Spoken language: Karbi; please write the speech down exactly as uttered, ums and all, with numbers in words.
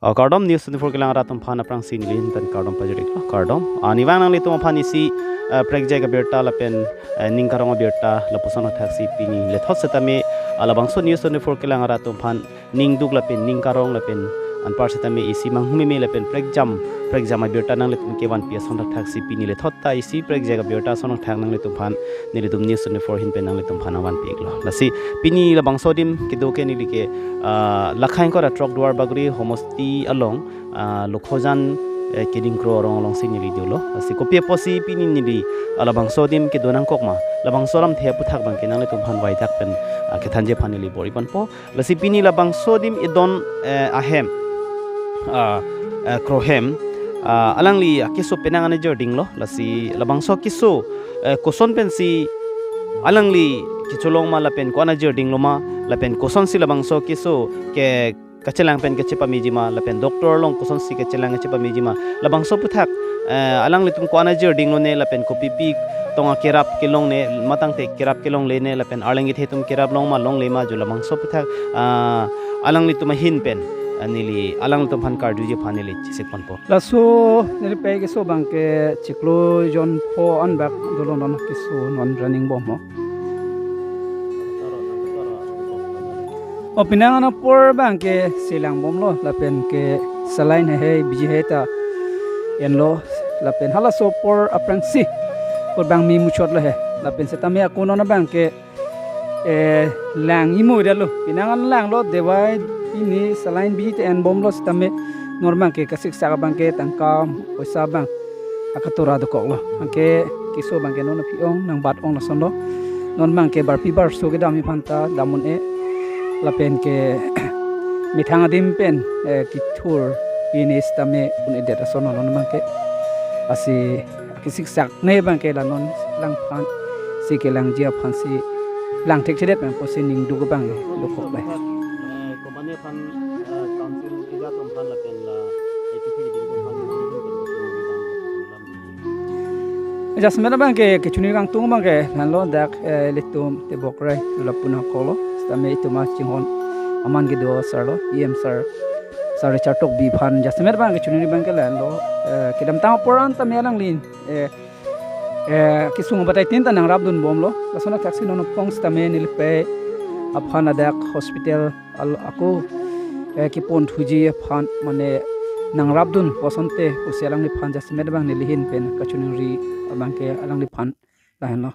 Oh, kardom News twenty-four kelang arat atum aphan aphrangsi neli ahin pen kardom pajir-iklo, kardom. Ah, ne vang nanglitum aphan isi, eh, prekjak abirta lapen, eh, ning karong abirta lapuson thaksi pini lethot setame, ah, labangso News twenty-four kelang arat atum aphan ning duk lapen ning karong lapen anpar setame isi manghumeme lapen prekjam, prekjam abirta nanglitum kevanpi ason thaksi pini lethot ta isi prekjak abirta ason thak nanglitum aphan nelitum News twenty-four ahin pen nanglitum aphan nangvanpi-iklo. Lasi pini labangso adim kedo ke neli ke, ah, Lakhain kora Trok Duar Bagori homosti along, ah, Lokhojan, eh, Kedingkro arong alongsi neli dolo. Lasi kopi apotsi pini neli, ah, labangso adim kedo nangkok ma, labangso alamthe aphuthak abang ke nanglitum aphan vaidak pen, ah, kethanji aphan neli bor-i ponpo. Lasi pini labangso adim edon, eh, ahem, ah, eh, krohem, ah, alangli akeso penang anajir dinglo. Lasi labangso keso, eh, koson pensi alangli kecholong ma lapen ko-an anajir dinglo ma lapen kosonsi labangso keso ke kachelang pen kachepameji ma lapen doctor along kosonsi kachelang kachepameji ma, labangso aphuthak, eh, alanglitum ko-an anajir dinglone lapen kopipi tong akerap kelongne, matangte kerap kelonglene lapen arleng kethe atum kerap long ma longle ma, jo labangso aphuthak, ah, alanglitum ahin pen, ah, neli alanglitum aphan karjuji aphan neli chesik ponpo. Laso neli pei keso abang ke chiklo jon pho an bak dolo, non keso non running bom ho. O penang an apor abang ke selang bomlo lapen ke saline he he biji he ta enlo lapen halaso apor aphrangsi kot abang me muchotlo he lapen setame ako non abang ke, eh, lang imo dalo. Penang an langlo, dawai pini saline biji ta en bomlo setame non abang ke kasiksak abang ke tangka poisa abang akatora dokoklo. Anke keso abang ke non aphi-ong nangbat-ong lasonlo. Non abang ke barpi barso kedam aphan ta dam un-e. Lapen ke methang adim pen, eh, kethur pini setame un-edet ason non abang ke. Lasi kesiksak ne abang ke la non lang aphansi kelangji aphansi lang thekthedet pen pusi ning duk abang dokok bai. Eh, company aphan, eh, council area atum aphan lapen la, eh, kithi kithi atum aphan, jasemet abang ke kechini kangtung abang ke lahenlo, dak, eh, ilitum Tebokrai lapu nangkoklo, setame itum achinghon aman kedo sir lo, E M sir, Sir Richard Tokbi aphan jasemet abang kechini abang ke lahenlo, eh, kedamtang apor an tame alangli, eh, eh, kesung batai tin ta nangrapdun bomlo, lason athaksi non apong setame neli pei aphan ladak hospital al ako, eh, keponthuji aphan mane nangrapdun pu asonte pusi alangliphan jasemet abang neli ahin pen kachiningri abang ke alangliphan lahenlo.